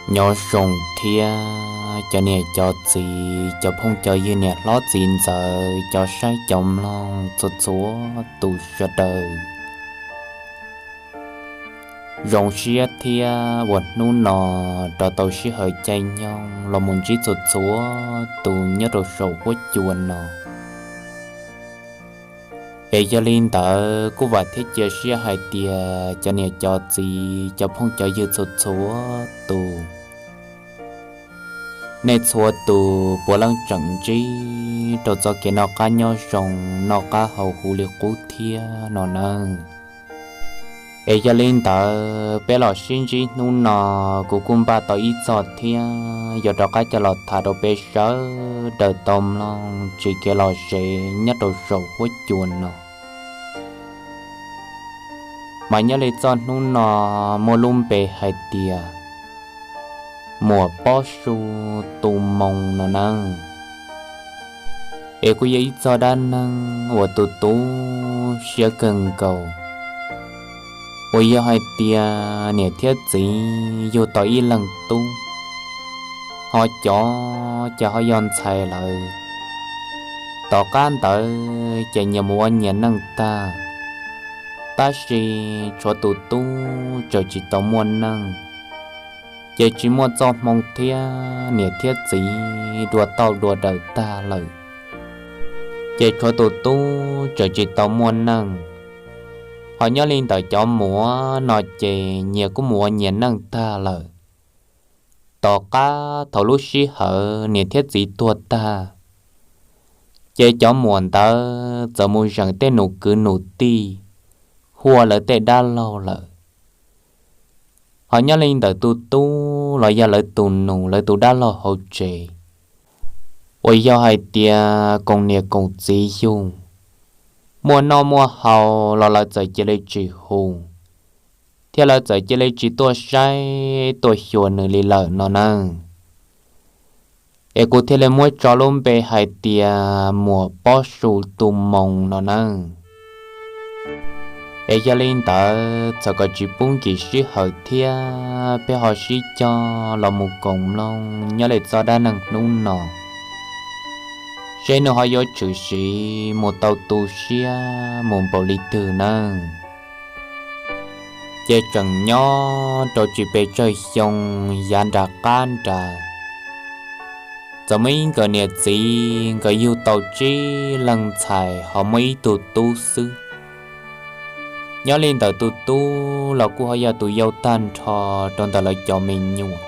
Nyob zoo thiab cov niam cov txiv, cov phooj cov ywg, niam hlob txiv ntxawm, cov saib cov mloog txhua txhua tus sawv daws. Zoo siab thiab uas hnub no rov tau sij hawm caij nyoog los mus ntsib txhua txhua tus nyob rau saum huab cua no. Es yog li ntawd kuj vam thiab cia siab hais tias cov niam cov txiv, cov phooj cov ywg txhua txhua tus, nej txhua tus puav leej tseem ntsib rau txoj kev noj qab nyob zoo, noj qab haus huv li qub thiab no nawb. Es yog li ntawd peb los sib ntsib hnub no, kuv kuj npaj tau ib txoj thiab yuav rov qab coj los tham rau peb sawv daws tau mloog tsis kev lom zem nyob rau saum huab cua no. Mas nyob li txoj hnub no muaj lub npe hais tias Muam Pob Su Tu Moo no nawb. Es kuj yog ib txoj dab neeg uas tu tu siab kawg nkaus, uas yog hais tias niam thiab txiv yug tau ib leeg tub, ho cov ces ho yog ntxhais lawm. Tom qab ntawd ces nyias mus ua nyias neej tag, tab sis tshuav tus tub tseem tsis tau muaj neej, ces tsis muaj txoj hmoo thiab niam thiab txiv dua tauj dua daws tag lawm, ces tshuav tus tub tseem tsis tau muaj neej. Ho nyob li ntawm cov muam no ces nyias kuj mus ua nyias neej tag lawm. Tom qab thaum lub sij hawm niam thiab txiv tuag tag, ces cov muam ntawd txawm mus zeem tej nus kwv nus tij, hu ua lawv tej dab laug lawm. Ho nyob li ntawm tus tub los yog lawv tus nus, lawv tus dab laug hauv tsev, uas yog hais tias koom niam koom txiv yug, muaj noj muaj haus los lawv txawm cia li tsis hu, thiab lawv txawm cia li tsis tuaj saib tuaj xyuas nws li lawm no nawb. Es kuv thiaj li muab tso lub npe hais tias Muam Pob Su Tu Moo no nawb. Es yog li ntawd txawm kom tsis pub nkim sij hawm thiab peb ho sib cog los mus koom mloog nyob li txoj dab neeg hnub no, seb nws ho yuav tshwm sim mus tau tu siab mus npaum li twg nawb. Ces tseem nyob rau tsis pes tsawg xyoo yav nram qab nrad, txawm muaj ib nkawm niam txiv nkawd yug tau tsib leeg ntxhais ho muaj ib tug tub xwb. Nyob li ntawm tus tub los kuj ho yog tus yau tag nrho rau ntawm lawv cov me nyuam.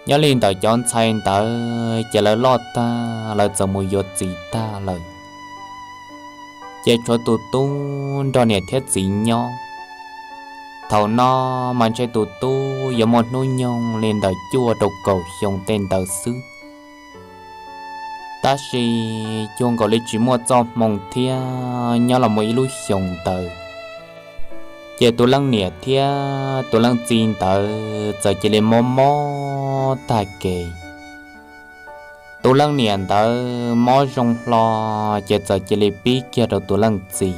Nyob li ntawm cov ntxhais ntawd ces lawv loj tag lawv txawm mus yuav txiv tag lawm, ces tshuav tus tub nrog niam thiab txiv nyob. Thaum no mas ntshe tus tub yuav muaj hnub nyoog li ntawm cuaj rau kaum xyoo tej ntawd xwb. Tab sis cuag nkaus li tsis muaj txoj hmoo thiab nyob los mus ib lub xyoos ntawd, ces tus leej niam thiab tus leej txiv ntawd txawm cia li mob mob tag kev. Tus leej niam ntawd mob zoo hlo, ces txawm cia li pib kiag rau tus leej txiv.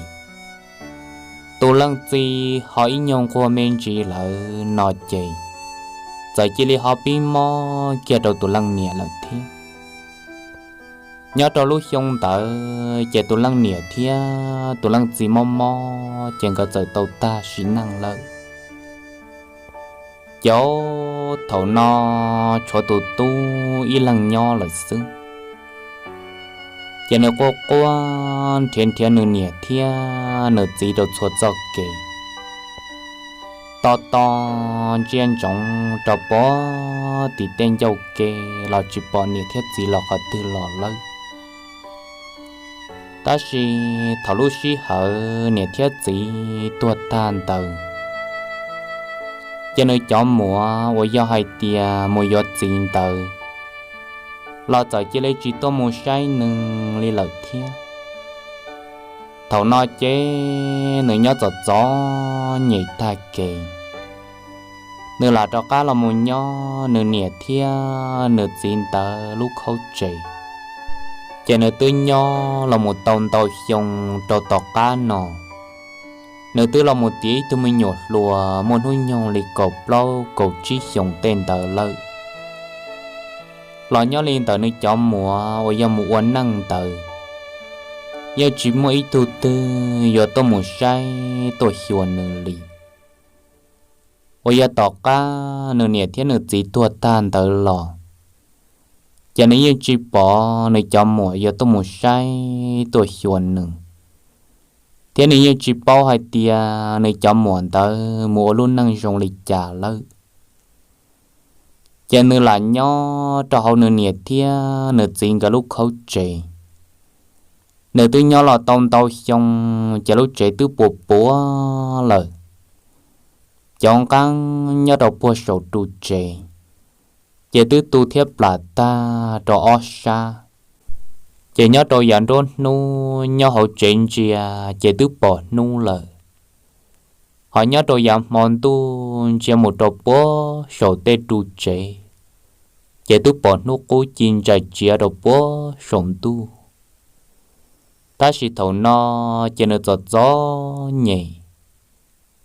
Tus leej txiv ho ib nyuag nquag me ntsis lawm no ces txawm cia li ho pib mob kiag rau tus leej niam lawm thiab. Nyob rau lub xyoo ntawd ces tus leej niam thiab tus leej txiv mob mob ces nkawd txawm tau tag sim neej lawm. Ces thaum no tshuav tus tub ib leeg nyob lawm xwb, ces nws quaj quaj nrhiav nrhiav nws niam thiab nws txiv rau txhua txoj kev. Tos tos ntsia ntsoov rau pem tim tej ncauj ke los tsis pom niam thiab txiv los qhov twg los lawm. Tab sis thaum lub sij hawm niam thiab txiv tuag tag ntawd, ces nws cov muam uas yog hais tias mus yuav txiv ntawd los txawm cia li tsis tuaj mus saib nws li lawm thiab. Thaum no ces nws nyob txom txom nyem tag kev, nws lam rov qab los mus nyob nws niam thiab nws txiv ntawd lub khaub tsev. Ces nws twb nyob los mus tau ntau xyoo rau tom qab no, Nws twb los mus tiav ib tug me nyuam hluas muaj hnub nyoog li kaum plaub kaum tsib xyoos tej ntawd lawm. Los nyob li ntawm nws cov muam uas yog mus ua neej ntawd, yeej tsis muaj ib tug twg yuav tuaj mus saib tuaj xyuas nws li. Uas yog tom qab nws niam thiab nws txiv tuag tag ntawd los, ces nws yeej tsis pom nws cov muam yuav tuaj mus saib tuaj xyuas nws, thiab nws yeej tsis paub hais tias nws cov muam ntawd mus ua lub neej zoo li cas lawm. Ces nws lam nyob rau hauv nws niam thiab nws txiv nkawd lub khaub tsev. Nws twb nyob los tau ntau xyoo, ces lub tsev twb puas puav lawm. Cov nqeeb nyob rau puag saum ru tsev, ces twb tu thiab plam tag rau ob sab. Ces nyob rau yav nruab hnub nyob hauv tsev ntsia, ces twb pom hnub lawm. Ho nyob rau yav hmo ntuj ntsia mus rau puag saum tej ru tsev, ces twb pom hnub qub ci ntsaim tsiav rau puag saum ntuj. Tab sis thaum no ces nws txom txom nyem,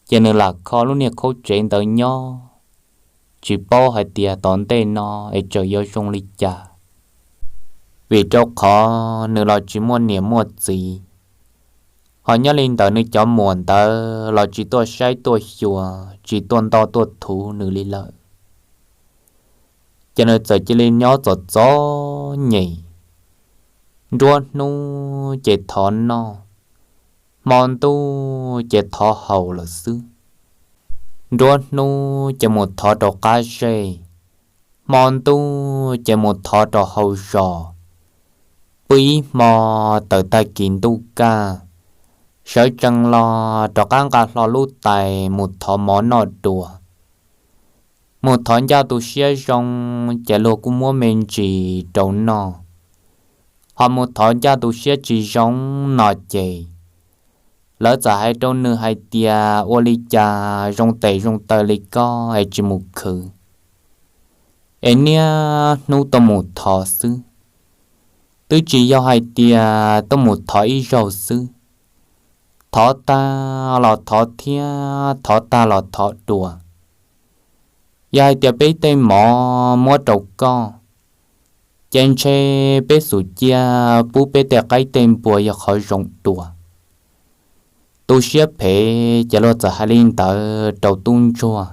ces nws lam kho lub niag khaub tsev ntawd nyob, tsis paub hais tias tom ntej no es tseem yuav zoo li cas. Vim rau qhov nws los tsis muaj niam muaj txiv, ho nyob li ntawm nws cov muam ntawd los tsis tuaj saib tuaj xyuas, tsis tuaj ntoj tuaj thuv nws li lawm. Ces nws txawm cia li nyob txom txom nyem, nruab hnub ces thov noj, hmo ntuj ces thov haus lawm xwb. Nruab hnub ces mus thov rau qab zej, hmo ntuj ces mus thov rau hauv zos. Pw ib hmo, tawm tag kis ntuj kaj, sawv tsees los rov qab nqa hlo lub tais mus thov mov noj dua. Mus thov ncaj tus siab zoo, ces luag kuj muab me ntsis rau noj. Ho mus thov ncaj tus siab tsis zoo no ces, lawv txawm hais rau nws hais tias, ua li cas zoo tes zoo taw li koj es tsis mus khwv, es niaj hnub tuaj mus thov xwb. Twb tsis yog hais tias tuaj mus thov ib zaug xwb, thov tag los thov thiab, thov tag los thov dua. Yog hais tias peb tej mov muab rau koj, ces ntshe peb xum cia pub peb tej qaib tej npua yog qhov zoo dua. Tu siab phem ces luag txawm hais li ntawd rau tub ntsuag.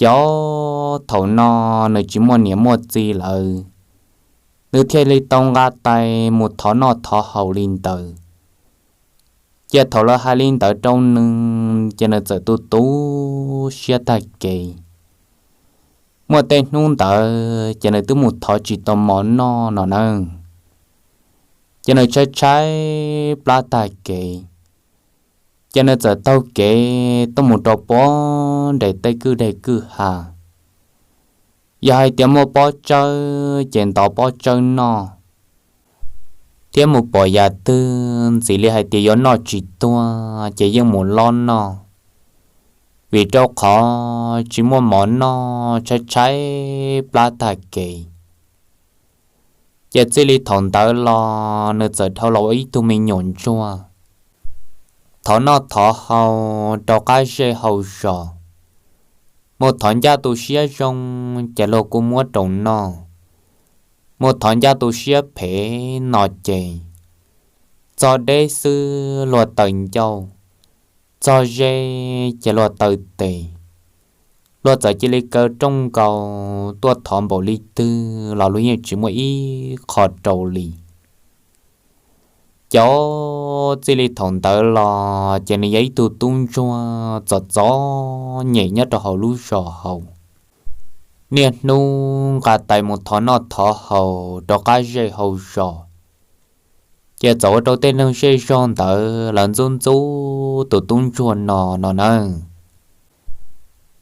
Cov thaum no nws tsis muaj niam muaj txiv lawm, nws thiaj li tau nqa tais mus thov noj thov haus li ntawd. Ces thaum lawv hais li ntawd rau nws ces nws txawm tu tu siab tag kev. Muaj tej hnub ntawd ces nws twb mus thov tsis tau mov noj no na, ces nws tshaib tshaib plab tag kev. Ces nws txawm taug kev tuaj mus rau puag nram tej kwj deg kwj ha. Yog hais tias muaj pob tsawb ces ntov pob tsawb noj, thiab mus pom yam twg ntxim li hais tias yuav noj tsis tuag ces yeej mus lob noj, vim rau qhov tsis muaj mov noj tshaib tshaib plab tag kev. Ces txij li thaum ntawd los nws txawm dhau los ua ib tug me nyuam ntsuag, thov noj thov haus rau qab zej hauv zos. Mus thov ncaj tus siab zoo ces luag kuj muab rau noj, mus thov ncaj tus siab phem no ces txog deb xwb luag taw ncauj, txog ze ces luag taw tes. Luag txawm cia li kaw rooj nkaus tuaj thov npaum li twg los luag yeej tsis muaj ib qho rau li. Ces txij li thaum ntawd los ces nws yog ib tug tub ntsuag txom txom nyem nyob rau hauv lub zos hauv. Niaj hnub nqa tais mus thov noj thov haus rau qab zej hauv zos, ces txawm ua rau tej neeg zej zog ntawd lawv ntxub ntxub tus tub ntsuag no no nawb.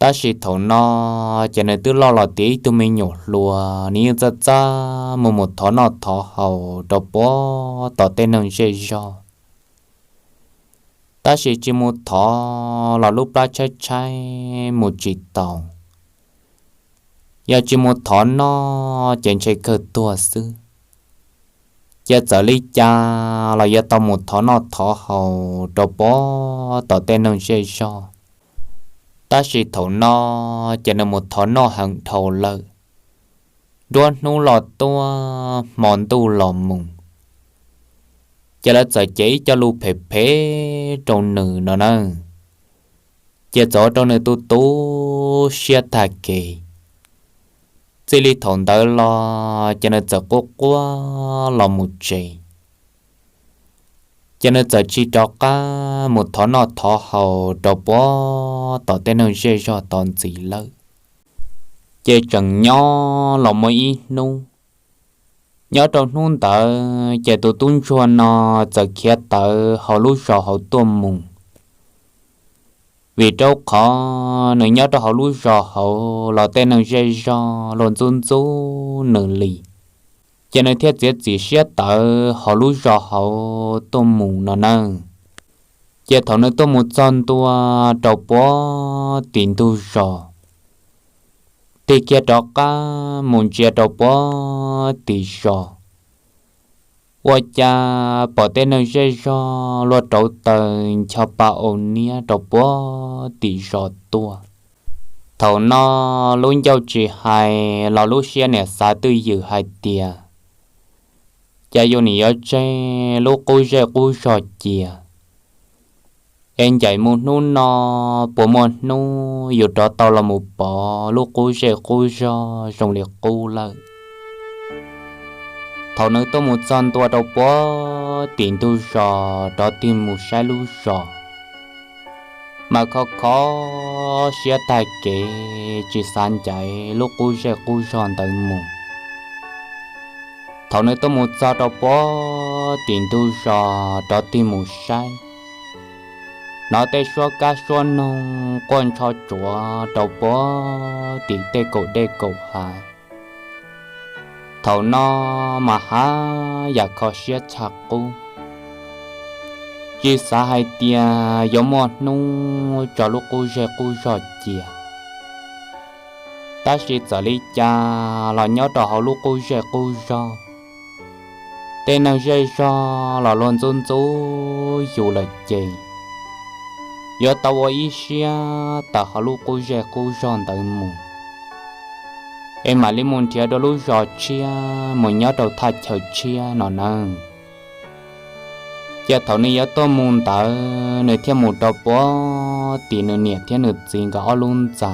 Tab sis thaum no ces nws twb loj los tiav ib tug me nyuam hluas, nws yeej txaj txaj mus mus thov noj thov haus rau puag tom tej neeg zej zog. Tab sis tsis mus thov los lub plab tshaib tshaib mus tsis taus. Yog tsis mus thov noj ces ntshe kawg tuag xwb. Ces txawm li cas los yuav tau mus thov noj thov haus rau puag tom tej neeg zej zog. Tab sis thaum no ces nws mus thov noj heev dhau lawm, nruab hnub los tuaj hmo ntuj los mus, ces lawv txawm cev ib co lus phem phem rau nws no na. Ces txawm ua rau nws tu tu siab tag kev. Txij li thaum ntawd los ces nws txawm quaj quaj los mus tsev. Ces nws txawm tsis rov qab mus thov noj thov haus rau puag tom tej neeg zej zog tod ntxiv lawm. Ces tseem nyob los muaj ib hnub, nyob rau hnub ntawd ces tus tub ntsuag no txawm khiav tawv hauv lub zos hauv tuaj mus. Vim rau qhov nws nyob rau hauv lub zos hauv los tej neeg zej zog luag ntxub ntxub nws li, ces nws thiaj txiav txim siab tawv hauv lub zos hauv tuaj mus no na. Ces thaum nws tuaj mus txog ntua rau puag tim ntug zos, tig kiag rov qab mus ntsia rau puag tim zos, ua cas pom tej neeg zej zog luag rauv taws ncho pa au niab rau puag tim zos tuaj. Thaum no lub ncauj tsis hais los lub siab niam xav twj ywm hais tias, cas yus nim yuav tseg lub qub zej qub zog cia, es ncaim mus hnub no puas muaj hnub yus rov tau los mus pov lub qub zej qub zog zoo li qub lawm. Thaum nws tuaj mus txog ntua rau puag tim ntug zos rov tig mus saib lub zos, mas kho kho siab tag kev tsis xav ncaim lub qub zej qub zog ntawd mus. Thaum nws tuaj mus txog rau puag tim ntug zos rov tig mus saib, hnov tej suab kab suab noog quaj ntsho tsuav rau puag tim tej kaum dej kaum hav. Thaum no mas haj yam kho siab tshaj qub, tsis xav hais tias yuav muaj hnub tso lub qub zej qub zog cia. Tab sis txawm li cas los nyob rau hauv lub qub zej qub zog, tej neeg zej zog los luag ntxub ntxub yus lawm ces yuav tau ua ib siab tawm hauv lub qub zej qub zog ntawd mus, es mam li mus nrhiav dua lub zos tshiab mus nyob rau thaj chaw tshiab no nawb. Ces thaum nws yuav tuaj mus ntawd nws thiaj mus rau puag tim nws niam thiab nws txiv nkawd ob lub ntxa.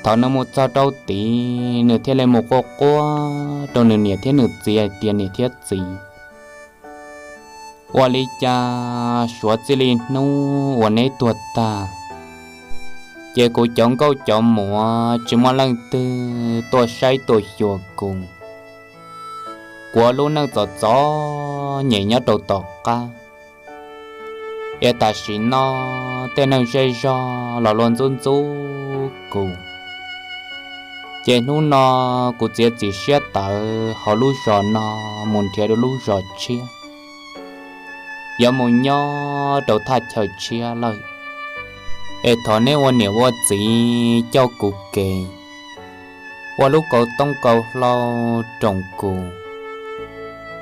Thaum nws mus txog rau tid nws thiaj li mus quaj quaj rau nws niam thiab nws txiv hais tias, niam thiab txiv, ua li cas suav txij li hnub uas neb tuag tag, ces kuv cov nkauj cov muam tsis muaj leej twg tuaj saib tuaj xyuas kuv, kuv ua lub neej txom txom nyem nyob rau tom qab, es tam sim no tej neeg zej zog los luag ntxub ntxub kuv. Ces hnub no kuv txiav txim siab tawv hauv lub zos no mus nrhiav dua lub zos tshiab, yuav mus nyob rau thaj chaw tshiab lawm. Es thov neb ua niam ua txiv coj kuv kev, ua lub kaus tooj kaus hlau roos kuv,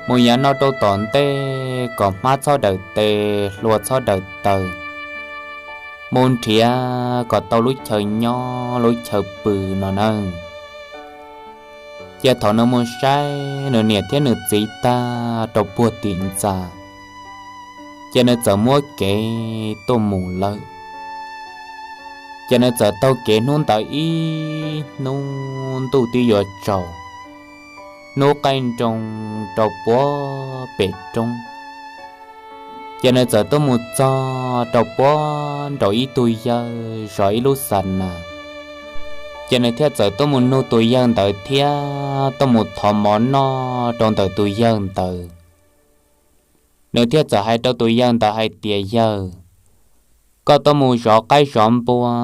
mus yav no rau tom ntej kom hmab txhob daws tes hlua txhob daws taw, mus nrhiav kom tau lub chaw nyob lub chaw pw no nawb. Ces thaum nws mus saib nws niam thiab nws txiv tag rau puag tim ntxa, ces nws txawm muab kev tuaj mus lawm. Ces nws txawm taug kev hnub ntawd ib hnub ntuj twb yuav tsaus, hnub qaij nroo rau puag pem roob. Ces nws txawm tuaj mus txog rau puag nraum ib tug yawg zov ib lub xa nas. Ces nws thiaj txawm tuaj mus nug tus yawg ntawd thiab tuaj mus thov mov noj rau ntawm tus yawg ntawd. Nws thiaj txawm hais rau tus yawg ntawd hais tias, yawg, koj tuaj mus zov qaib zov npua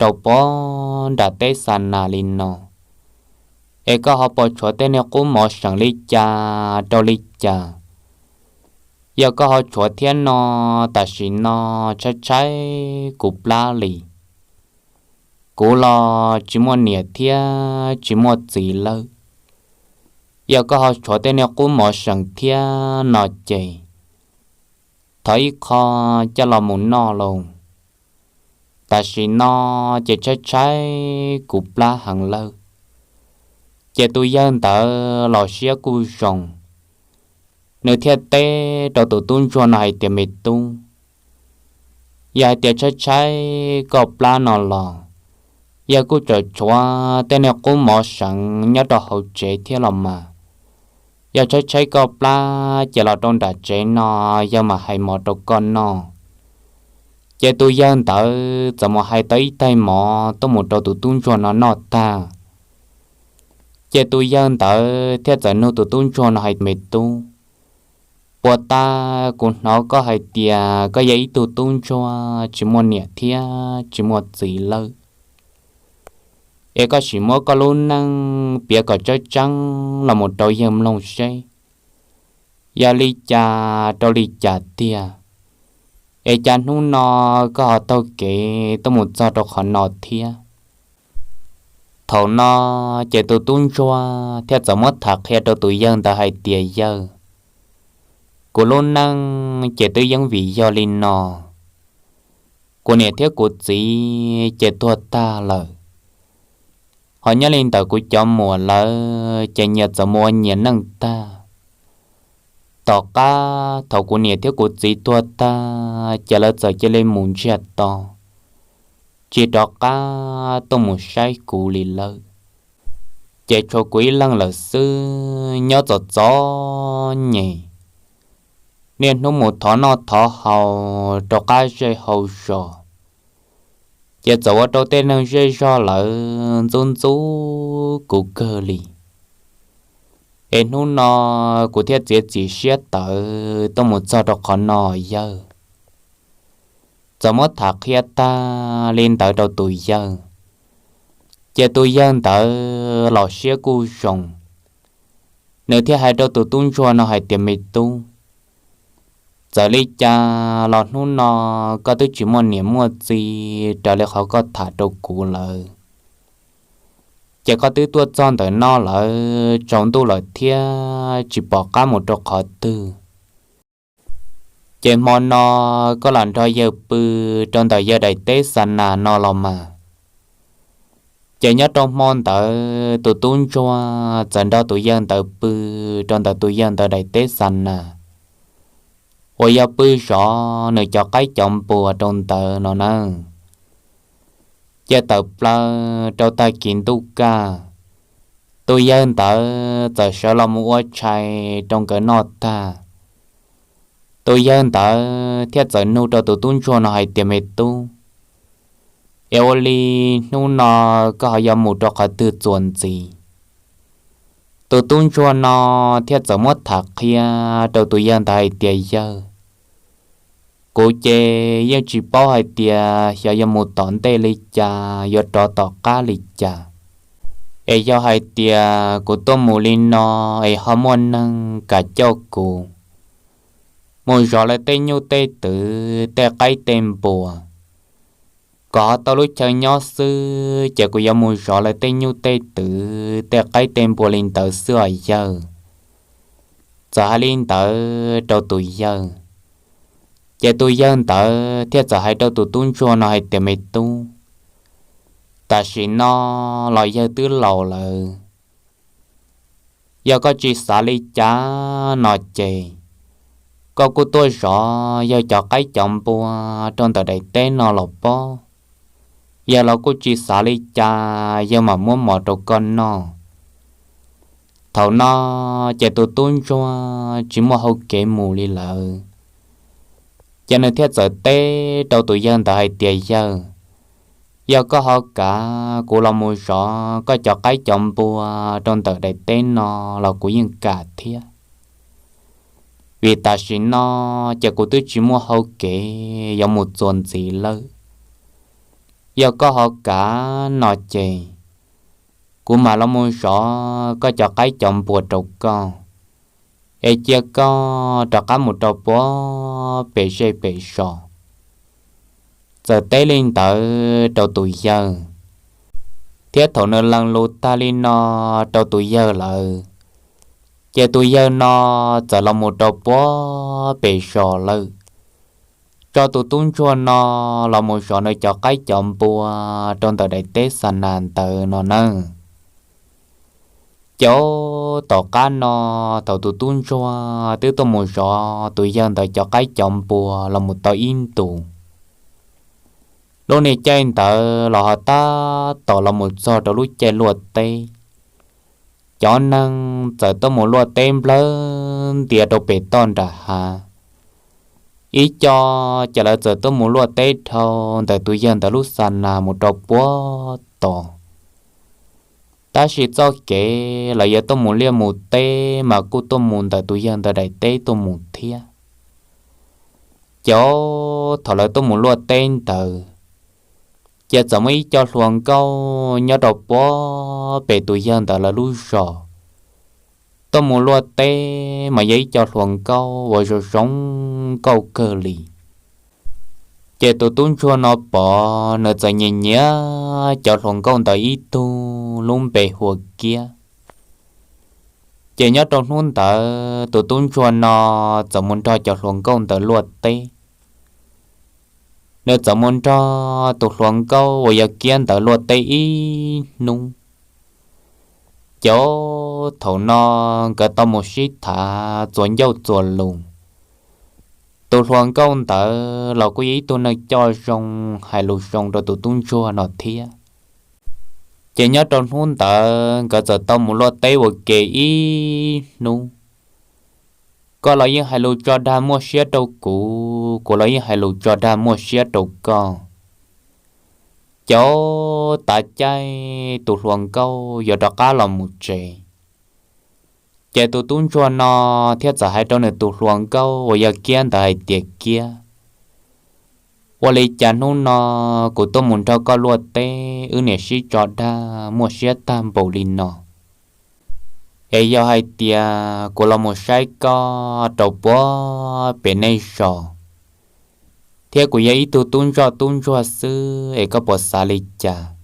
rau puag nram teb xa nas li no, es koj ho pom tshuav tej niag qub mov seem li cas rau li cas? Yog koj ho tshuav thiab no, tam sim no tshaib tshaib kuv plab li. Kuv los tsis muaj niam thiab tsis muaj txiv lawm, Yog koj ho tshuav tej niag qub mov seem thiab no ces thov ib qho coj los mus noj lauj. Tam sim no ces tshaib tshaib kuv plab heev lawm. Ces tus yawg ntawd los siab kuj zoo, nws thiaj teb rau tus tub ntsuag no hais tias, Me tub, yog hais tias tshaib tshaib koj plab no los, yawg kuj tseem tshuav tej niag qub mov seem nyob rau hauv tsev thiab los mas. Yog tshaib tshaib koj plab ces los rau nram tsev no, yawg mam hais mov rau koj noj. Ces tus yawg ntawd txawm mus hais tau ib taig mov tuaj mus rau tus tub ntsuag no noj tag, ces tus yawg ntawd thiaj txawm nug tus tub ntsuag no hais, Me tub, puas tas kuv hnov koj hais tias koj yog ib tug tub ntsuag tsis muaj niam thiab tsis muaj txiv lawm, es koj sim muab koj lub neej piav kom tseeb tseeb los mus rau yawg mloog seb yog li cas rau li cas tiag, es cas hnub no koj ho taug kev tuaj mus txog rau qhov no thiab? Thaum no ces tus tub ntsuag thiaj txawm muab tham qhia rau tus yawg ntawd hais tias, Yawg, kuv lub neej ces twb yeej vim yog li no. Kuv niam thiab kuv txiv ces tuag tag lawm, ho nyob li ntawm kuv cov muam lawv ces nyias txawm mus ua nyias neej tag. Tom qab thaum kuv niam thiab kuv txiv tuag tag ces lawv txawm cia li mus ntsiag to, tsis rov qab tuaj mus saib kuv li lawm. Ces tshuav kuv ib leeg lawm xwb nyob txom txom nyem, niaj hnub mus thov noj thov haus rau qab zej hauv zos, ces txawm ua rau tej neeg zej zog lawv ntxub ntxub kuv kawg li. Es hnub no kuv thiaj txiav txim siab tawv tuaj mus txog rau qhov no yawg. Txawm muab tham qhia tag li ntawd rau tus yawg, ces tus yawg ntawd los siab kuj zoo, nws thiaj hais rau tus tub ntsuag no hais tias, Me tub, txawm li cas los hnub no koj twb tsis muaj niam muaj txiv raws li qhov koj tham rau kuv lawm, ces koj twb tuaj txog ntawm no lawm, tsaus ntuj lawm thiab tsis pom qab mus rau qhov twg. Ces hmo no koj lam nrog yawg pw rau ntawm yawg daim teb xa nas no los mas. Ces nyob rau hmo ntawd tus tub ntsuag txawm nrog tus yawg ntawd pw rau ntawm tus yawg ntawd daim teb xa nas, uas yog pw zov nws cov qaib cov npua rau ntawd no na. Ces tawm plaws rau tag kis ntuj kaj, tus yawg ntawd txawm sawv los mus ua tshais rau nkawd noj tag, tus yawg ntawd thiaj txawm nug rau tus tub ntsuag no hais tias, Me tub, es ua li hnub no koj ho yuav mus rau qhov twg txuas ntxiv? Tus tub ntsuag no thiaj txawm muab tham qhia rau tus yawg ntawd hais tias, Yawg, kuv ces yeej tsis paub hais tias xyov yuav mus tom ntej li cas yuav rov tom qab li cas. Es yog hais tias kuv tuaj mus li no es ho muaj neeg kam coj kuv mus zov lawv tej nyuj tej twm tej qaib tej npua, kom ho tau lub chaw nyob xwb, ces kuv yuav mus zov lawv tej nyuj tej twm tej qaib tej npua li ntawd xwb os yawg. Txawm hais li ntawd rau tus yawg, ces tus yawg ntawd thiaj txawm hais rau tus tub ntsuag no hais tias, Me tub, tam sim no los yawg twb laus lawm, yog koj tsis xav li cas no ces koj kuj tuaj zov yawg cov qaib cov npua rau ntawm daim teb no los pob. Yawg los kuj tsis xav li cas, yawg mam muab mov rau koj noj. Thaum no ces tus tub ntsuag tsis muaj hau kev mus li lawm, ces nws thiaj txawm teb rau tus yawg ntawd hais tias, Yawg, yog koj ho kav kuv los mus zov koj cov qaib cov npua rau ntawm daim teb no los kuv yeej kam thiab, vim tam sim no ces kuv twb tsis muaj hau kev yuav mus txuas ntxiv lawm. Yog koj ho kav no ces kuv mam los mus zov koj cov qaib cov npua rau koj, es cia koj rov qab mus rau puag pem zej pem zos. Txawm teb li ntawd rau tus yawg, thiab thaum nws lees lus tag li no rau tus yawg lawm, Ces tus yawg no txawm los mus rau puag pem zos lawm, tso tus tub ntsuag no los mus zov nws cov qaib cov npua rau ntawm daim teb xa nas ntawd no na. Ces tom qab no, thaum tus tub ntsuag twb tuaj mus zov tus yawg ntawd cov qaib cov npua los mus tau ib ntus, lub niag caij ntawd los ho tab tom los mus txog rau lub caij luaj teb. Cov neeg txawm tuaj mus luaj teb nplawg ntias rau pem toj nram hav. Ib co ces lawv txawm tuaj mus luaj teb dhau ntawm tus yawg ntawd lub xa nas mus rau puag tod. Tab sis txoj kev lawv yuav tuaj mus liaj mus teb mas kuj tuaj mus ntawm tus yawg ntawd daim teb tuaj mus thiab. Ces thaum lawv tuaj mus luaj teb ntawd, ces txawm muaj ib co hluas nkauj nyob rau puag pem tus yawg ntawd lawv lub zos tuaj mus luaj teb, mas yog ib co hluas nkauj uas zoo zoo nkauj kawg li. Ces tus tub ntsuag no pom, nws txawm nyiam nyiam cov hluas nkauj ntawd ib tug lub npe hu ua Kiab. Ces nyob rau hnub ntawd tus tub ntsuag no txawm mus nrog cov hluas nkauj ntawd luaj teb. Nws txawm mus nrog tus hluas nkauj uas yog Kiab ntawd luaj teb ib hnub. Ces thaum no nkawd tau mus sib tham txuas ncauj txuas lus. Tus hluas nkauj ntawd los kuj yog ib tug neeg coj zoo, hais lus zoo rau tus tub ntsuag no thiab. Ces nyob rau hnub ntawd nkawd txawm tau mus luaj teb ua ke ib hnub. Koj los yeej hais lus tso dag muaj siab rau kuv, kuv los yeej hais lus tso dag muaj siab rau koj. Ces tav caij tus hluas nkauj yuav rov qab los mus tsev, ces tus tub ntsuag no thiaj txawm hais rau nws tus hluas nkauj uas yog Kiab ntawd hais tias, Kiab, ua li cas hnub no kuv tuaj mus nrog koj luaj teb wb niam sib tso dag muaj siab tag npaum li no? Es yog hais tias kuv los mus saib koj rau puag pem nej zos, thiab kuv yog ib tug tub ntsoj tub ntsuag xwb es koj puas xav li cas?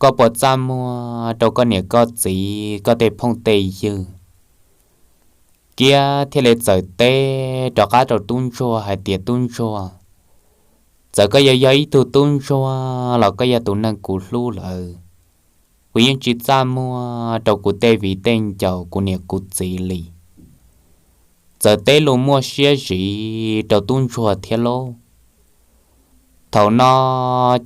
Koj puas txaj muag rau koj niam koj txiv, koj tej phooj tej ywg? Kiab thiaj li txawm teb rov qab rau tub ntsuag hais tias, Tub ntsuag, txawm koj yog yog ib tug tub ntsuag los koj yog tus neeg kuv hlub lawm. Kuv yeej tsis txaj muag rau kuv tej viv tej ncaus, kuv niam kuv txiv li. Txawm teb lus muaj siab zim rau tub ntsuag thiab lauj. Thaum no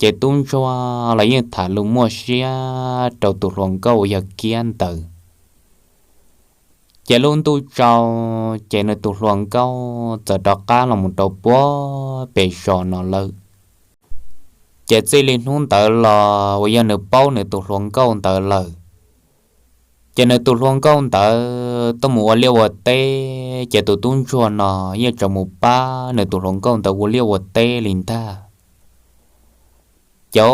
ces tub ntsuag los yeej tham lus muaj siab rau tus hluas nkauj uas yog Kiab ntawd. Ces lub ntuj tsaus, ces nws tus hluas nkauj txawm rov qab los mus rau puag pem zos no lawm. Ces txij li hnub ntawd los uas yog nws paub nws tus hluas nkauj ntawd lawm, ces nws tus hluas nkauj ntawd tuaj mus ua liaj ua teb, ces tus tub ntsuag no yeej tseem mus pab nws tus hluas nkauj ntawd ua liaj ua teb li ntag. Ces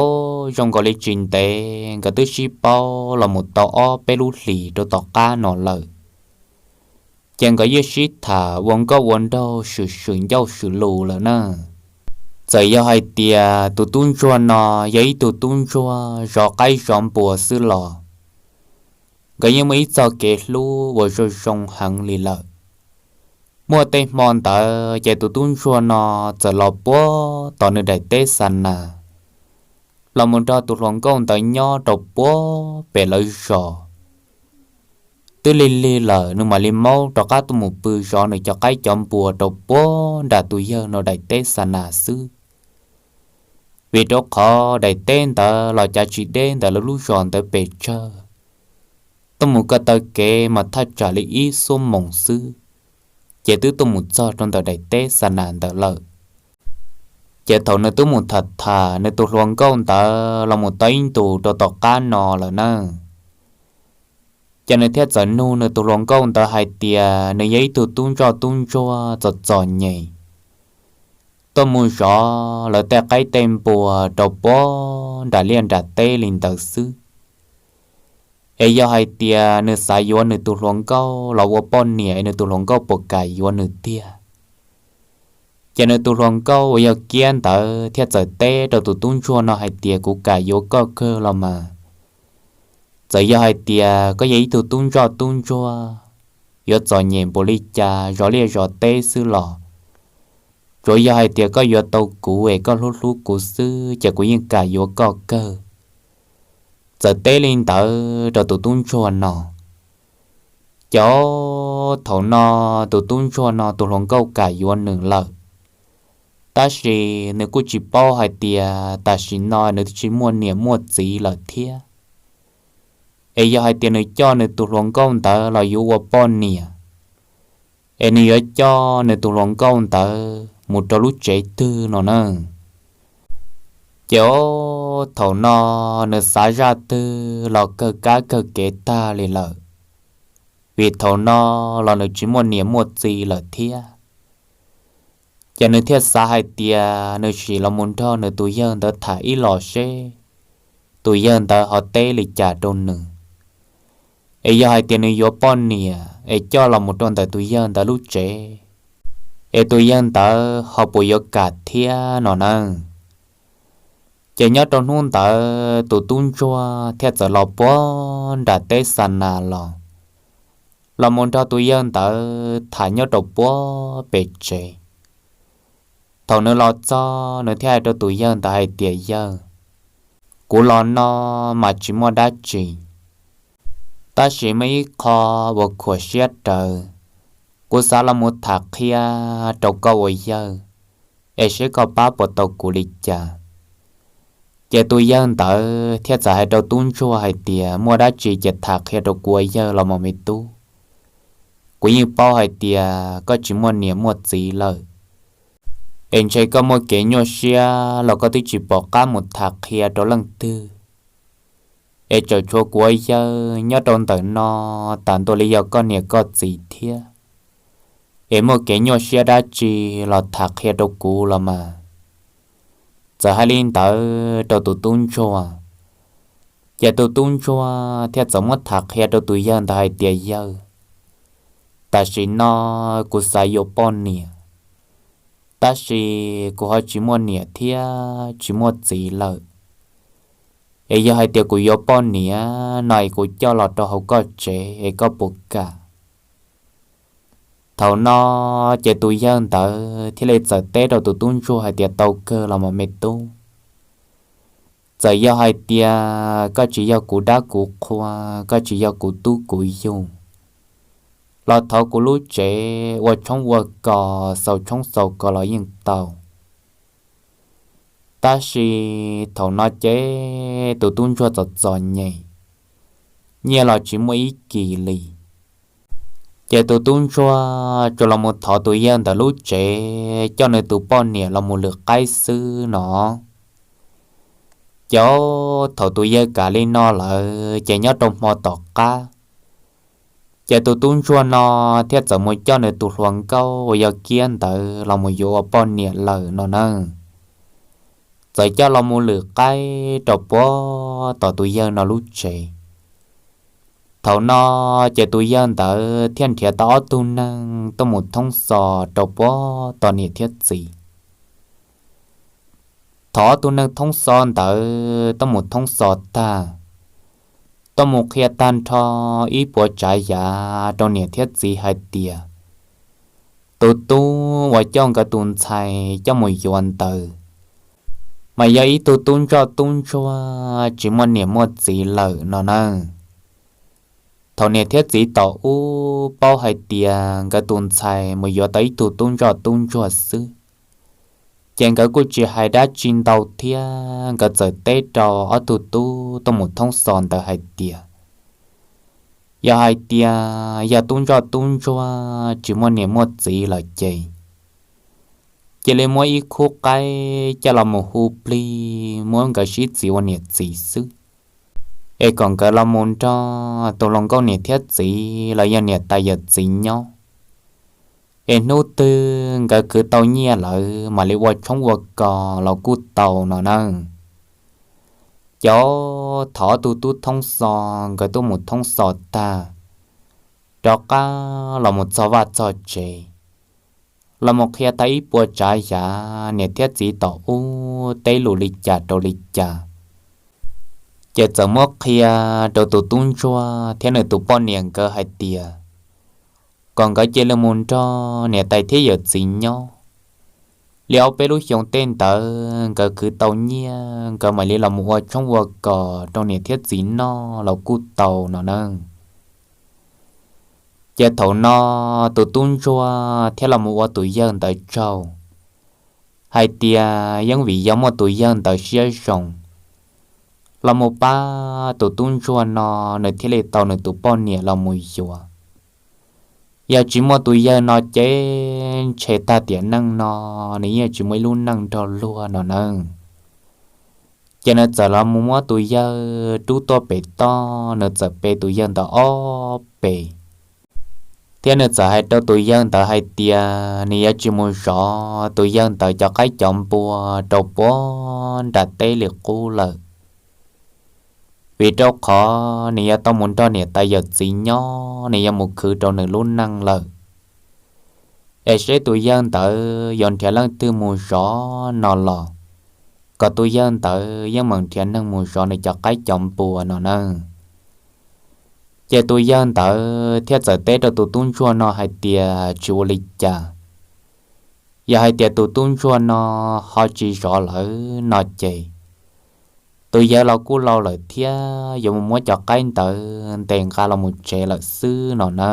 zoo nkaus li tsis ntev nkawd twb sib paub los mus tau ob peb lub hlis rau tom qab no lawm, ces nkawd yeej sib tham ua nkauj ua nraug, swm swm ncauj swm lus lawm na. Txawm yog hais tias tus tub ntsuag no yog ib tug tub ntsuag zov qaib zov npua xwb los nkawd yeej muaj ib txoj kev hlub uas zoo zoo heev li lawm. Muaj tej hmo ntawd ces tus tub ntsuag no txawm los puag tom nws daim teb xa nas, los mus nrog tus hluas nkauj ntawd nyob rau puag pem lawv zos. Twb lig lig lawm nws mam li maub rov qab tuaj mus pw zov nws cov qaib cov npua rau puag nram tus yawg no daim teb xa nas xwb. Vim rau qhov daim teb ntawd los cav tsis deb ntawm lawv lub zos ntawd pes tsawg, tuaj mus ko taw kev mas thaj tsam li ib xuab moos xwb, ces twb tuaj mus txog rau ntawm daim teb xa nas ntawd lawm. Ces thaum nws twb mus tham tham nws tus hluas nkauj ntawd los mus tau ib ntus rau tom qab no lawm na, ces nws thiaj txawm nug nws tus hluas nkauj ntawd hais tias nws yog ib tug tub ntsoj tub ntsuag txom txom nyem, tuaj mus zov lawv tej qaib tej npua rau puag nram liaj nram teb li ntawd xwb. Es yog hais tias nws xav yuav nws tus hluas nkauj los ua poj niam es nws tus hluas nkauj puas kam yuav nws tiag? Ces nws tus hluas nkauj uas yog Kiab ntawd thiaj txawm teb rau tus tub ntsuag no hais tias, Kuv kam yuav koj kawg los mas. Txawm yog hais tias koj yog ib tug tub ntsoj tub ntsuag, yuav txom nyem npaum li cas zov liaj zov teb xwb los, tsuav yog hais tias koj yuav tau kuv es koj hlub hlub kuv xwb ces kuv yeej kam yuav koj kawg. Txawm teb li ntawd rau tus tub ntsuag no, ces thaum no tus tub ntsuag no tus hluas nkauj kam yuav nws lawm, tab sis nws kuj tsis paub hais tias tam sim no nws twb tsis muaj niam muaj txiv lawm thiab. Es yog hais tias nws coj nws tus hluas nkauj ntawd los yuav ua poj niam, es nws yuav coj nws tus hluas nkauj ntawd mus rau lub tsev twg no na? Ces thaum no nws xav zaj twg los kawg kab kawg kev tag li lawm, vim thaum no los nws tsis muaj niam muaj txiv lawm thiab. Ces nws thiaj xav hais tias nws sim los mus nrog nws tus yawg ntawd tham ib los seb tus yawg ntawd ho teb li cas rau nws. Es yog hais tias nws yuav poj niam es coj los mus rau ntawm tus yawg ntawd lub tsev, es tus yawg ntawd ho puas yuav kam thiab no na? Ces nyob rau hnub ntawd tus tub ntsuag thiaj txawm los puag nram teb xa nas los, los mus nrog tus yawg ntawd tham nyob rau puag pem tsev. Thaum nws los txog nws thiaj hais rau tus yawg ntawd hais tias, Yawg, kuv los no mas tsis muaj dab tsi, tab sis muaj ib qho uas khuam siab rawv, kuv xav los mus tham qhia rau koj ua yawg, es seb koj pab puas tau kuv li cas. Ces tus yawg ntawd thiaj txawm hais rau tub ntsuag hais tias, Muaj dab tsi ces tham qhia rau kuv ua yawg los mas me tub. Kuv yeej paub hais tias koj tsis muaj niam muaj txiv lawm, es ntshe koj muaj kev nyuaj siab los koj twb tsis pom qab mus tham qhia rau leej twg, es tseem tshuav kuv ua yawg nyob rau ntawm no, tas ntua li yog koj niam koj txiv thiab, es muaj kev nyuaj siab dab tsi los tham qhia rau kuv los mas. Txawm hais li ntawd rau tus tub ntsuag, ces tus tub ntsuag thiaj txawm muab tham qhia rau tus yawg ntawd hais tias, Yawg, tam sim no kuv xav yuav poj niam, tab sis kuv ho tsis muaj niam thiab tsis muaj txiv lawm. Es yog hais tias kuv yuav poj niam no es kuv coj los rau hauv koj tsev es koj puas kam? Thaum no ces tus yawg ntawd thiaj li txawm teb rau tus tub ntsuag hais tias, Tau kawg los mas me tub. Txawm yog hais tias koj tsis yog kuv dab kuv qhua, koj tsis yog kuv tub kuv yug, los thov kuv lub tsev ua tshoob ua kos, xaus tshoob xaus kos los yeej tau. Tab sis thaum no ces tus tub ntsuag txom txom nyem, nyiaj los tsis muaj ib kis li. Ces tus tub ntsuag tsuas los mus thov tus yawg ntawd lub tsev coj nws tus poj niam los mus lwm qaib xwb no. Ces thaum tus yawg kam li no lawm ces nyob rau hmo tom qab, ces tus tub ntsuag no thiaj txawm mus coj nws tus hluas nkauj uas yog Kiab ntawd los mus yuav ua poj niam lawm no na. Txawm coj los mus lwm qaib rau puag tom tus yawg no lub tsev. Thaum no ces tus yawg ntawd thiaj nrhiav tau ob tug neeg tuaj mus thoob xos rau puag tom niam thiab txiv. Thaum ob tug neeg thoob xos ntawd tuaj mus thoob xos tag, tuaj mus qhia tag nrho ib puas tsav yav rau niam thiab txiv hais tias, tus tub uas coj nkawd tus ntxhais coj mus yuav ntawd mas yog ib tug tub ntsoj tub ntsuag tsis muaj niam muaj txiv lawm no na. Thaum niam thiab txiv tom ub paub hais tias nkawd tus ntxhais mus yuav tau ib tug tub ntsoj tub ntsuag xwb, ces nkawd kuj tsis hais dab tsi ntau thiab nkawd txawm teb rau ob tug tub tuaj mus thoob xos ntawd hais tias, yog hais tias yog tub ntsoj tub ntsuag tsis muaj niam muaj txiv lawm ces cia li muab ib khub qaib coj los mus hu plig muab nkawd sib txiv ua niam txiv xwb, es kom nkawd los mus nrog tus hluas nkauj niam thiab txiv los yog niam tais yawm txiv nyob, es hnub twg nkawd khwv tau nyiaj lawm mam li ua tshoob ua kos los kuj tau no na. Ces thaum ob tug tub thoob xos nkawd tuaj mus thoob xos tag, rov qab los mus txog vaj txog tsev, los mus qhia tau ib puas tsav yav niam thiab txiv tom ub teb lus li cas rau li cas, ces txawm muab qhia rau tus tub ntsuag thiab nws tus poj niam nkawd hais tias, Pom nkawd cia li mus nrog niam tais thiab yawm txiv nyob li ob peb lub xyoo tej ntawd, nkawd khwv tau nyiaj, nkawd mam li los mus ua tshoob ua kos rau niam thiab txiv noj los kuj tau no na. Ces thaum no tus tub ntsuag thiaj los mus ua tus yawg ntawd tsaug hais tias yeej vim yog muaj tus yawg ntawd siab zoo los mus pab tus tub ntsuag no, nws thiaj li tau nws tus poj niam los mus yuav. Yog tsis muaj tus yawg no ces ntshe tag tiam neej no nws yeej tsis muaj ib lub neej nrog luag no na. Ces nws txawm los mus muab tus yawg rub tuaj pem toj, nws txawm pe tus yawg ntawd ob pe, thiab nws txawm hais rau tus yawg ntawd hais tias nws yuav tsis mus zov tus yawg ntawd cov qaib cov npua rau puag nram teb li qub lawm, vim rau qhov nws yuav tau mus nrog niam tais yawm txiv nyob, nws yuav mus khwv rau nws lub neej lawm. Es seb tus yawg ntawd yuav nrhiav leej twg mus zov no los, kom tus yawg ntawd yeej meem nrhiav neeg mus zov nws cov qaib cov npua no na. Ces tus yawg ntawd thiaj txawm teb rau tus tub ntsuag no hais tias tsis ua li cas, yog hais tias tus tub ntsuag no ho tsis zov lawm no ces, tus yawg los kuj laus lawm thiab, yuav mus muab cov qaib ntawd ntes nqa los mus tsev lawm xwb no na.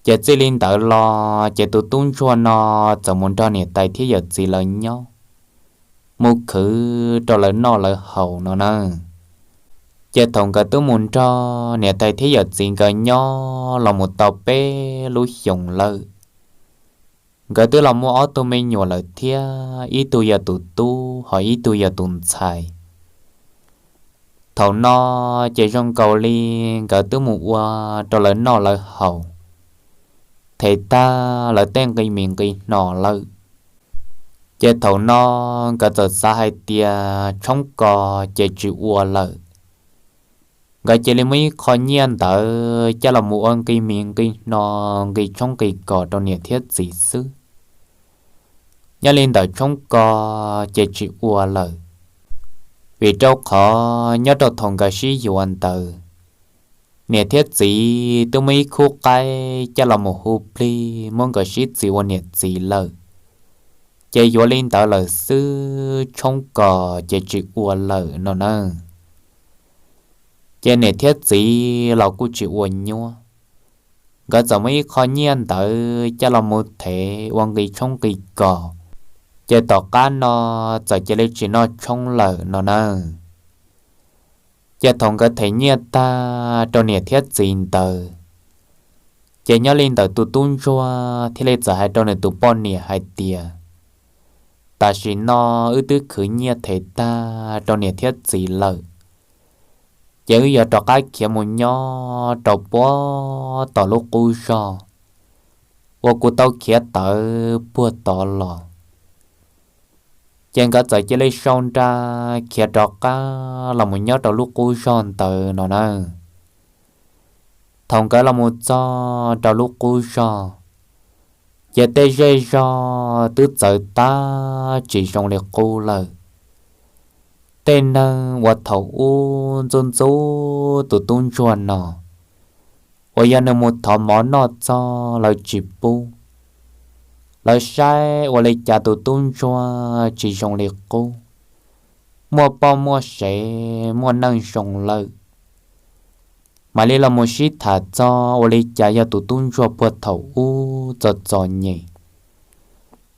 Ces txij li ntawd los ces tus tub ntsuag no txawm mus nrog niam tais thiab yawm txiv lawv nyob, mus khwv rau lawv noj lawv haus no na. Ces thaum nkawd twb mus nrog niam tais thiab yawm txiv nkawd nyob los mus tau peb lub xyoos lawm, nkawd twb los muaj ob tug me nyuam lawm thiab, ib tug yog tus tub ho ib tug yog tus ntxhais. Thaum no ces zoo nkaus li nkawd twb mus ua rau lawv noj lawv haus, thev tag lawv tej nqi mis nqi hno lawm. Ces thaum no nkawd txawm xav hais tias tshoob kos ces tsis ua lawm, nkawd cia li muab ib qho nyiaj ntawd coj los mus ua nqi mis nqi hno, nqi tshoob nqi kos rau niam thiab txiv xwb. Nyob li ntawm tshoob kos ces tsis ua lawm, vim rau qhov nyob rau thaum nkawd sib yuav ntawd, niam thiab txiv twb muaj ib khub qaib coj los mus hu plig muab nkawd sib txiv ua niam txiv lawm, ces yuav li ntawd lawm xwb, tshoob kos ces tsis ua lawm no na. Ces niam thiab txiv los kuj tsis ua nyuab, nkawd txawm muab ib qho nyiaj ntawd coj los mus thev ua nqi tshoob nqi kos, ces tom qab no txawm cia li tsis noj tshoob lawm no na. Ces thaum nkawd them nyiaj tag rau niam thiab txiv ntawd, ces nyob li ntawm tus tub ntsuag thiaj li txawm hais rau nws tus poj niam hais tias, tam sim no wb twb khwv nyiaj them tag rau niam thiab txiv lawm, ces wb yuav rov qab khiav mus nyob rau puag tom lub qub zog uas kuv tau khiav tawv puag tod los. Ces nkawd txawm cia li sau nra khiav rov qab los mus nyob rau lub qub zog ntawd no na. Thaum nkawd los mus txog rau lub qub zog, ces tej zej zog twb txawv tag tsis zoo li qub lawm. Tej neeg uas thaum ub ntxub ntxub tus tub ntsuag no, uas yog nws mus thov mov noj txog lawv tsis pub, lawv saib ua li cas tus tub ntsuag tsis zoo li qub, muaj poj muaj sev muaj neej zoo lawm, mam li los mus sib tham txog ua li cas yog tus tub ntsuag puag thaum ub txom txom nyem,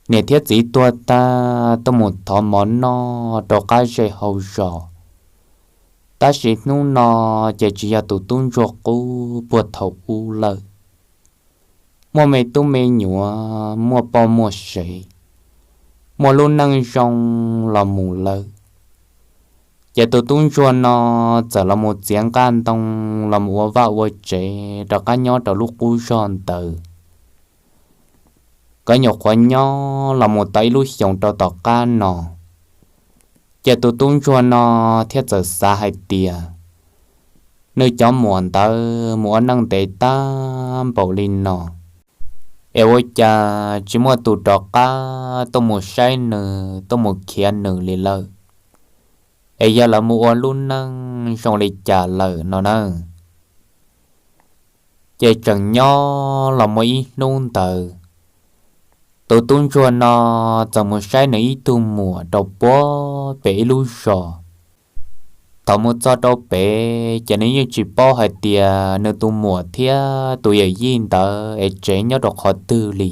niam thiab txiv tuag tag tuaj mus thov mov noj rau qab zej hauv zos, tab sis hnub no ces tsis yog tus tub ntsuag qub puag thaum ub lawm, muaj me tub me nyuam, muaj poj muaj sev, muaj lub neej zoo los mus lawm. Ces tus tub ntsuag no txawm los mus txiav nqaj ntoo los mus ua vaj ua tsev rov qab nyob rau lub qub zog ntawd. Nkawd nyuam qhuav nyob los mus tau ib lub xyoos rau tom qab no, ces tus tub ntsuag no thiaj txawm xav hais tias, nws cov muam ntawd mus ua neej ntev tag npaum li no, es ua cas tsis muaj tus rov qab tuaj mus saib nws tuaj mus khiav nws li lawm, es yog lawv mus ua lub neej zoo li cas lawm no na. Ces tseem nyob los muaj ib hnub ntawd, tus tub ntsuag no txawm mus saib nws ib tug muam rau puag pem ib lub zos. Thaum mus txog rau pem ces nws yeej tsis paub hais tias nws tus muam thiab tus yawm yij ntawd es tsev nyob rau qhov twg li.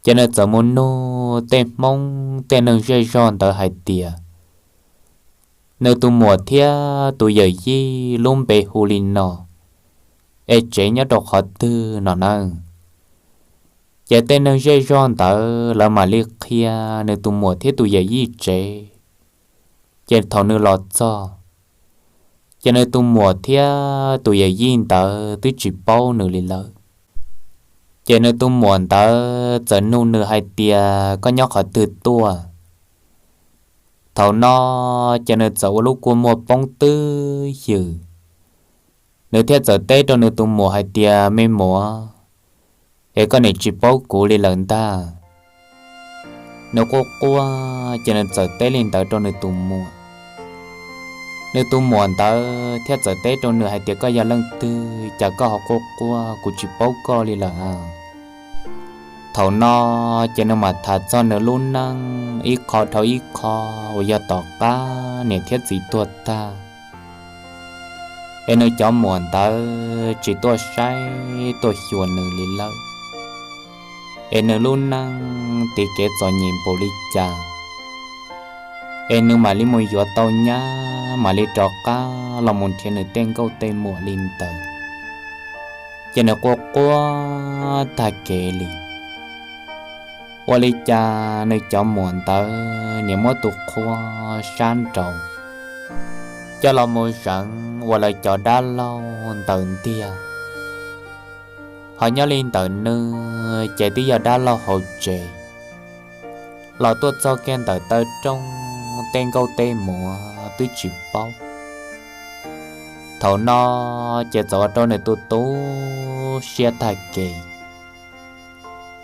Ces nws txawm mus nug tej Hmoob tej neeg zej zog ntawd hais tias nws tus muam thiab tus yawm yij lub npe hu li no, es tsev nyob rau qhov twg no na. Ces tej neeg zej zog ntawd lawv mam li qhia nws tus muam thiab tus yawm yij tsev. Ces thaum nws los txog, ces nws tus muam thiab tus yawm yij ntawd twb tsis paub nws li lawm. Ces nws tus muam ntawd txawm nug nws hais tias, koj nyob qhov twg tuaj? Thaum no ces nws txawm ua lub kua muag poob twb ywm, nws thiaj txawm teb rau nws tus muam hais tias, me muam, es koj niam tsis paub kuv li lawm ntag. Nws quaj quaj ces nws txawm teb li ntawd rau nws tus muam. Nws tus muam ntawd thiaj txawm teb rau nws hais tias, koj yog leej twg, cas koj ho quaj quaj, kuv tsis paub koj li lawm a. Thaum no ces nws mam tham txog nws lub neej ib qho dhau ib qho uas yog tom qab niam thiab txiv tuag tag, es nws cov muam ntawd tsis tuaj saib tuaj xyuas nws li lawm, es nws lub neej tiv kev txom nyem npaum li cas, es nws mam li mus yuav tau nyab mam li rov qab los mus nrhiav nws tej nkauj tej muam li ntawd. Ces nws quaj quaj tag kev li. Ua li cas nws cov muam ntawd niaj muab tus qhua sab nraud coj los mus zeev ua lawv cov dab laug ntawd ntiag. Ho nyob li ntawm nws ces twb yog dab laug hauv tsev, los tuaj txog kiag ntawm taw rooj tej nkauj tej muam twb tsis paub. Thaum no ces txawm ua rau nws tu tu siab tag kev,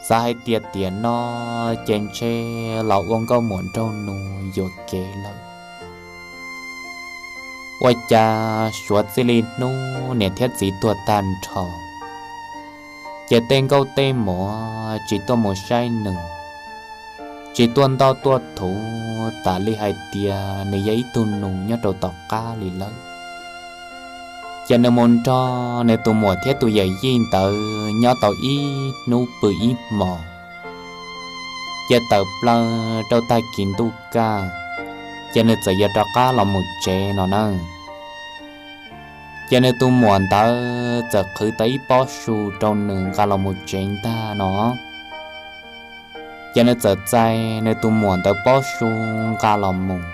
xav hais tias tiam no ces ntshe los ua nkauj muam nraug nus yuam kev lawm. Ua cas suav txij li hnub niam thiab txiv tuag tag nrho, ces tej nkauj tej muam tsis tuaj mus saib nws, tsis tuaj ntoj tuaj thuv tas li hais tias nws yog ib tug nus nyob rau tom qab li lawm. Ces nws mus nrog nws tus muam thiab tus yawm yij ntawd nyob tau ib hnub pw ib hmos, ces tawm plaws rau tag kis ntuj kaj, ces nws txawm yuav rov qab los mus tsev no na. Ces nws tus muam ntawd txawm qhwv tau ib pob su rau nws nqa los mus tsev ntag no. Ces nws txawm txais nws tus muam ntawd pob su nqa los mus.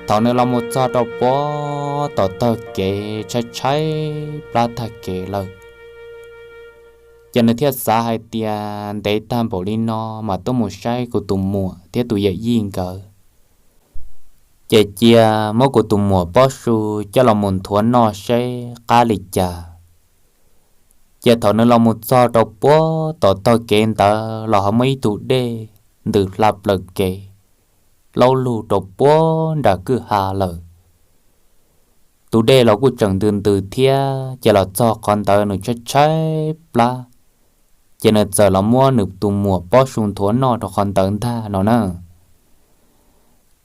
Thaum nws los mus txog rau puag tom tog kev tshaib tshaib plab tag kev lawm, ces nws thiaj xav hais tias ntev tag npaum li no mas tuaj mus saib kuv tus muam thiab tus yawm yij nkawd, ces cia muab kuv tus muam pob su coj los mus nthuav noj seb qab li cas. Ces thaum nws los mus txog rau puag tom tog kev ntawd los ho muaj ib tug dej ntws hla plaws kev laub lug rau puag nram kwj ha lawm. Tus dej los kuj tseem ntws ntws thiab, ces los txog qhov ntawd nws tshaib tshaib plab, ces nws txawm los muab nws tus muam pob su nthuav noj rau qhov ntawd ntag no na.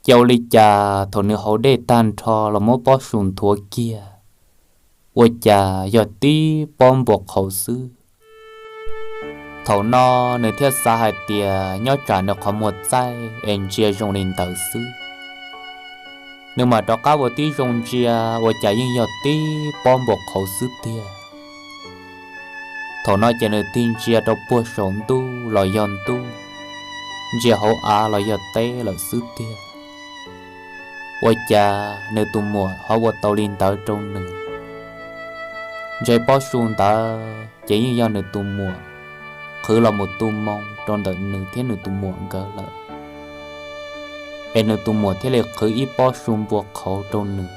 Ces ua li cas thaum nws haus dej tag nrho los muab pob su nthuav kiag, ua cas yog tib pob npua qhauv xwb. Thaum no nws thiaj xav hais tias nyob tsam nws qhov muag txaij es ntsia zoo li ntawd xwb. Nws mam rov qab ua tib zoo ntsia, ua cas yeej yog tib pob npua qhauv xwb tiag. Thaum no ces nws tig ntsia rau puag saum ntuj los yog ntuj, ntsia hauv av los yog teb lawm xwb tiag. Ua cas nws tus muam ho ua tau li ntawd rau nws? Ntshe pob su ntawd ces yeej yog nws tus muam qhwv los mus tu moo rau ntawm nws thiab nws tus muam nkawd lawm. Es nws tus muam thiaj li qhwv ib pob su npua qhauv rau nws,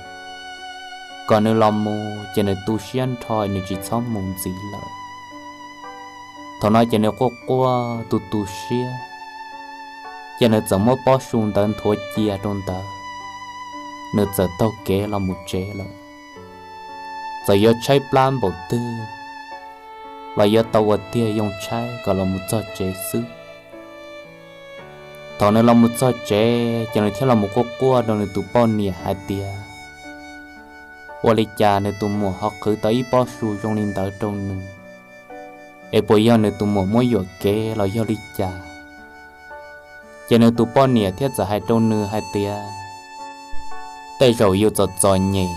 kom nws los mus ces nws tu siab nrho nws tsis txhob mus ntxiv lawm. Thaum no ces nws quaj quaj tu tu siab, ces nws txawm muab pob su ntawd nthuav cia rau ntawd, nws txawm taug kev los mus tsev lawm. Txawm yuav tshaib plab npaum twg los yuav tau ua tiag yoo tshaib kom los mus txog tsev xwb. Thaum nws los mus txog tsev ces nws thiaj los mus quaj quaj rau nws tus poj niam hais tias, ua li cas nws tus muam ho qhwv tau ib pob su zoo li ntawd rau nws, es puas yog nws tus muam muab yuam kev los yog li cas? Ces nws tus poj niam thiaj txawm hais rau nws hais tias, tej zaum yus txom txom nyem,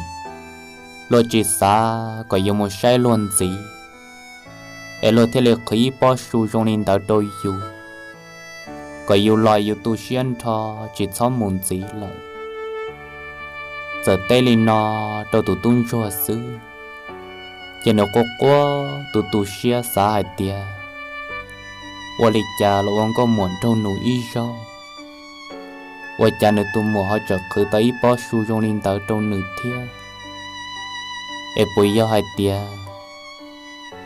luag tsis xav kom yus mus saib luag ntxiv, es luag thiaj li qhwv ib pob su zoo li ntawd rau yus, kom yus los yus tu siab nrho, tsis txhob mus ntxiv lawm. Txawm teb li no rau tus tub ntsuag xwb, ces nws quaj quaj tu tu siab xav hais tias, ua li cas los ua nkauj muam nraug nus ib zaug, ua cas nws tus muam ho tseem qhwv tau ib pob su zoo li ntawd rau nws thiab? Es puas yog hais tias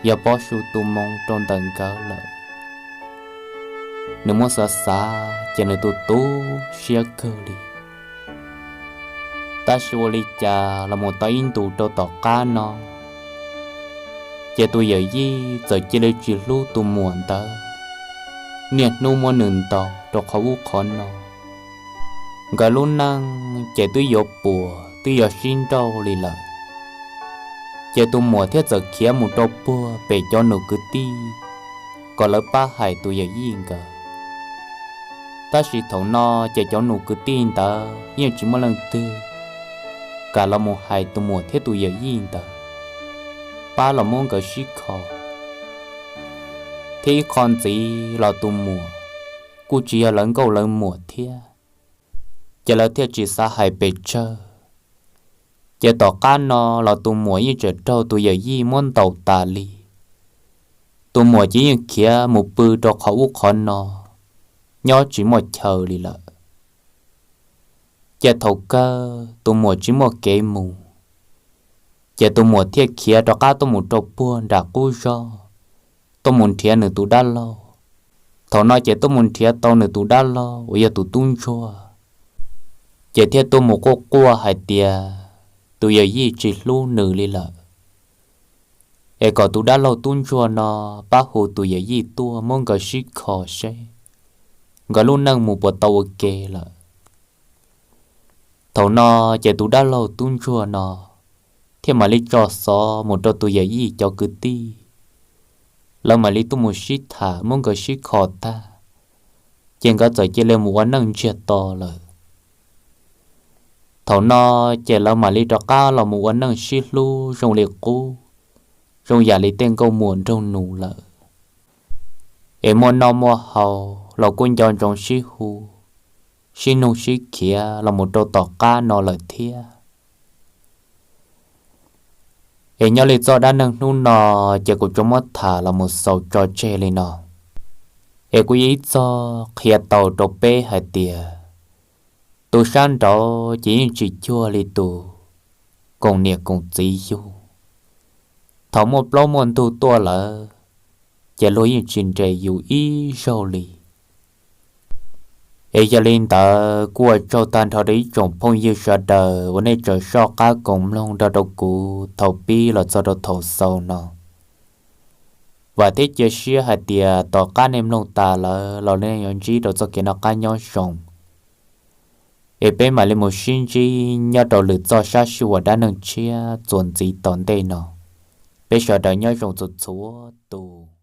yog pob su tu moo rau ntawm nkawd lawm? Nws muab xav xav ces nws tu tu siab kawg li. Tab sis ua li cas los mus tau ib ntus rau tom qab no, ces tus yawm yij txawm cia li tsis hlub tus muam ntawd, niaj hnub muab nws ntaus rau qhov ub qhov no. Nkawd lub neej ces twb yuav puas twb yuav sib nrauj li lawm, ces tus muam thiaj txawm khiav mus rau puag pem cov nus kwv tij kom lawv pab hais tus yawm yij nkawd. Tab sis thaum no ces cov nus kwv tij ntawd yeej tsis muaj leej twg kam los mus hais tus muam thiab tus yawm yij ntawd, pab los muab nkawd sib kho. Thiab ib qho ntxiv los tus muam kuj tsis yog lawv nkauj lawv muam thiab, ces lawv thiaj tsis xav hais pes tsawg. Ces tom qab no los tus muam yeej tseem raug tus yawm yij muab ntaus tas li. Tus muam ces yeej khiav mus pw rau qhov ub qhov no, nyob tsis muaj chaw li lawm. Ces thaum kawg tus muam tsis muaj kev mus, ces tus muam thiaj khiav rov qab tuaj mus rau puag nram qub zog, tuaj mus nrhiav nws tus dab laug. Thaum no ces tuaj mus nrhiav tau nws tus dab laug uas yog tus tub ntsuag, ces thiaj tuaj mus quaj quaj hais tias tus yawm yij tsis hlub nws li lawm, es kom tus dab laug tub ntsuag no pab hu tus yawm yij tuaj muab nkawd sib kho seb nkawd lub neej mus puas tau ua ke lawm. Thaum no ces tus dab laug tub ntsuag no thiaj mam li tso xov mus rau tus yawm yij cov kwv tij, lawv mam li tuaj mus sib tham muab nkawd sib kho tag, ces nkawd txawm cia li mus ua neej ntsiag to lawm. Thaum no ces lawv mam li rov qab los mus ua neej sib hlub zoo li qub, zoo yam li tej nkauj muam nraug nus lawm. Es muaj noj muaj haus los kuj nco ntsoov sib hu, sib nug sib khiav los mus rau tom qab no lawm thiab. Es nyob li txoj dab neeg hnub no ces kuv tsuas muab tham los mus xaus tso tseg li no. Es kuj yog ib txoj qhia tau rau peb hais tias tus sab nraud ces yeej tsis cuag li tus koom niam koom txiv yug. Thaum muaj plaub muaj ntug tuaj lawm, ces luag yeej tsis nres yus ib zaug li. Es yog li ntawd kuj ua tsaug tag nrho rau ib tsoom phooj ywg sawv daws uas nej tseem soj qab koom mloog nrog rau kuv thaum pib los txog rau thaum xaus no. Vam thiab cia siab hais tias tom qab nej mloog tas lawm los nej yuav ntsib rau txoj kev noj qab nyob zoo. Es peb mam li mus sib ntsib nyob rau lwm txoj sab sij huam dab neeg tshiab txuas ntxiv tom ntej no. Peb sawv daws nyob zoo txhua txhua tus.